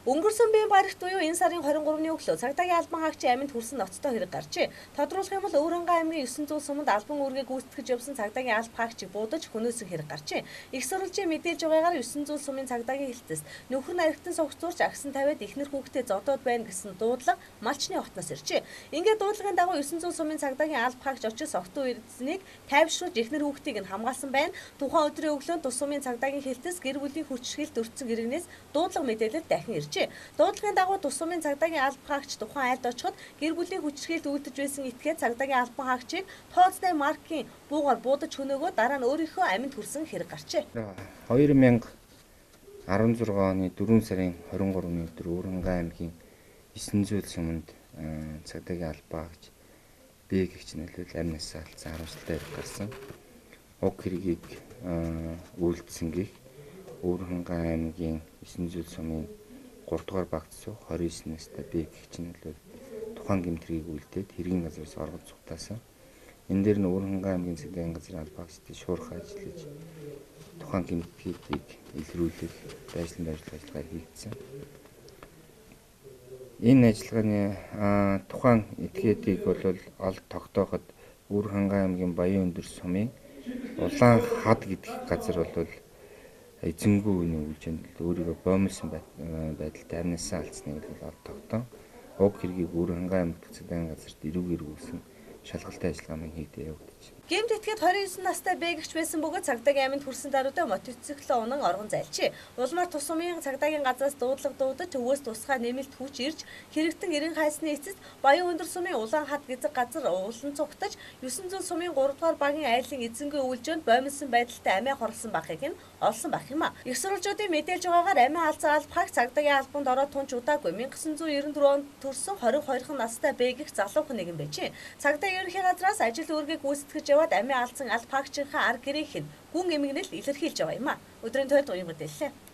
Өнгөрсөн биеийн баригт буюу энэ сарын 23-ны өглөө цагдаагийн албан хаагчийн аминд хүрсэн ноцтой хэрэг гарчээ. Тодруулах юм бол Өвөрхангай аймгийн 9 зуун суманд албан үүргээ гүйцэтгэж явсан цагдаагийн алба хаагчийг буудаж хөнөөсөн хэрэг гарчээ. Их сурвалжийн мэдээлж байгаагаар 9 зуун сумын цагдаагийн хэлтэст нөхөр нь архитан согцуурч агсан тавиад эхнэр хүүхдээ зодоод байна гэсэн дуудлага малчны хотноос иржээ. Ингээд дуудлагын дагуу 9 зуун сумын цагдаагийн алба хаагч очиж согтуу эрдсэнийг тайвшруулж эхнэр хүүхдийг нь хамгаалсан байна. Тухайн өдрийн өглөөнд тус сумын цагдаагийн хэлтэс гэр бүлийн хүчирхийлэлд өртсөн иргэнээс дуудлага мэдээлэл дахин иржээ. Дуудлагын дагуу тус сумын цагдаагийн алба хаагч тухайн айлд очиход гэр бүлийн хүчирхийлэлд үлдэж байсан этгээд цагдаагийн албан хаагчийг тооцны маркийн буугаар буудаж хөнөөгөө дараа нь өөрийнхөө аминд хүрсэн хэрэг гарчээ. 2016 оны 4 сарын 23-ны өдөр Өвөрхангай аймгийн 9 зуун суманд цагдаагийн албан хаагч Б гэгч нөлөөл амь насаа алдсан харамсалтай хэрэг гарсан. Уг хэргийг үйлдсэн гэх Өвөрхангай аймгийн 9 зуун сумын 3 дугаар багц суух 29 настай Б гэгч нөлөөл тухайн гэмт хэргийг үлдээд хэргийн газраас оргож цугтаасан. Энэ дээр нь Өвөрхангай аймгийн цагдаагийн газрын албан хаагчдын шуурхай ажиллаж тухайн гэмт хэргийг илрүүлэх дайшлан байрлах ажиллагаа хийгдсэн. Энэ ажиллагааны тухайн этгээдийг бол олд тогтооход Өвөрхангай аймгийн Баян өндөр сумын Улаан хад гэдэг газар бол эзэнгүй үний үйлжэнд өөрийгөө боомлсон байдалтай амнасаа алдсныг бол олд тогтоон. Уг хэргийг Өвөрхангай аймагт цагдаагийн газарт эрүүгээр үүсэн шалгалтай ажиллагаа мөн хийгдээ явагдаж. Гэмт этгээд 29 настай Б гэгч байсан бөгөөд цагдаагийн аминд хүрсэн даруйдаа мотоциклоо унан оргон зайлжээ. Улмаар тус сумын цагдаагийн газраас дуудлага дуудаж өвөөс тусгай нэмэлт хүч ирж хэрэгтэн эрен хайсны эцэст Баян өндөр сумын Улаан хад гэзэг газар уулан цугтаж 9 зуун сумын 3 дугаар багийн айлын эзэнгүй үйлжээнд боомлсон байдалтай амиа хорлсон бахыг нь олсон байх юм а. Их сурвалжуудын мэдээлж байгаагаар амиа алдсан алба хаагч цагдаагийн албанд ороод тунч удаагүй 1994 онд төрсэн 22 настай Б гэгч залуухан нэгэн байжээ. Цагдаа ерөнхий газраас ажил үүргийг гүйцэтгэж яваад амиа алдсан алба хаагчийнхаа ар гэрийнх нь гүн эмгэнэл илэрхийлж байгаа юм а. Өдрийн тойд уян мэдээллээ.